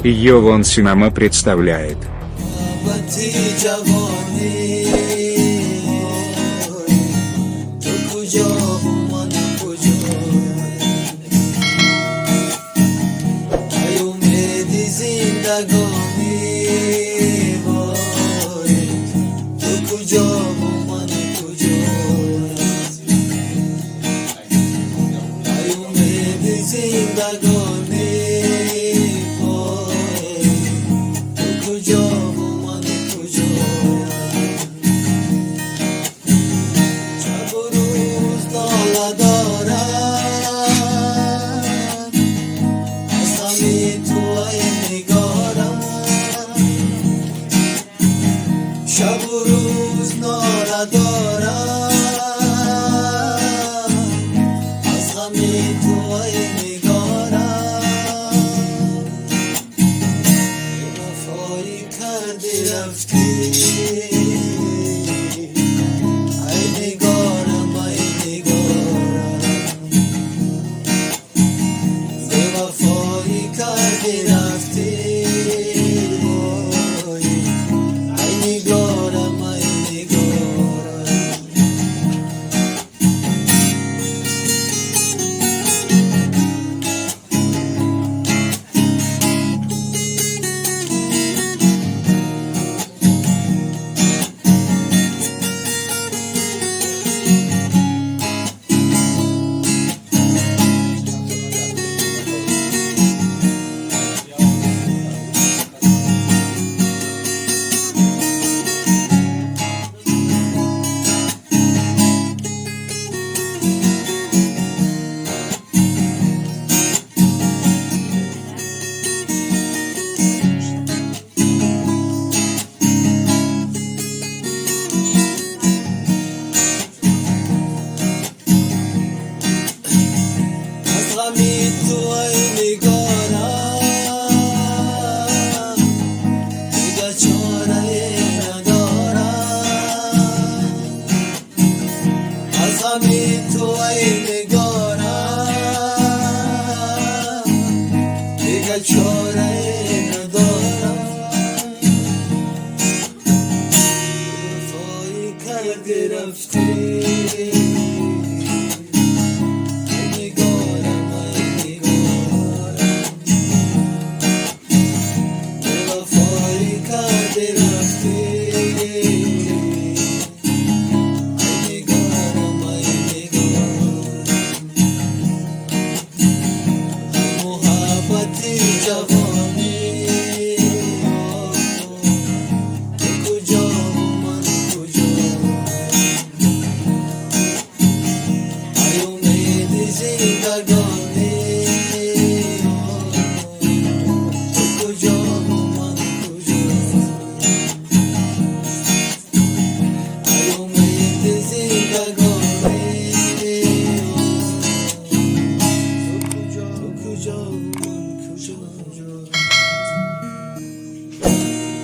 Йовон Синема представляет. Муҳаббати ҷавонӣ, ту куҷо, ман куҷоям? Ай умеди зиндагонӣ, вой, ту куҷо, ман куҷоям? Ай умеди зиндагонӣ, вой, ту куҷо, ман куҷоям? Шабу рӯз нола дорам аз ғами ту, ай нигорам. Шабу рӯз нола дорам аз ғами ту, ай нигорам.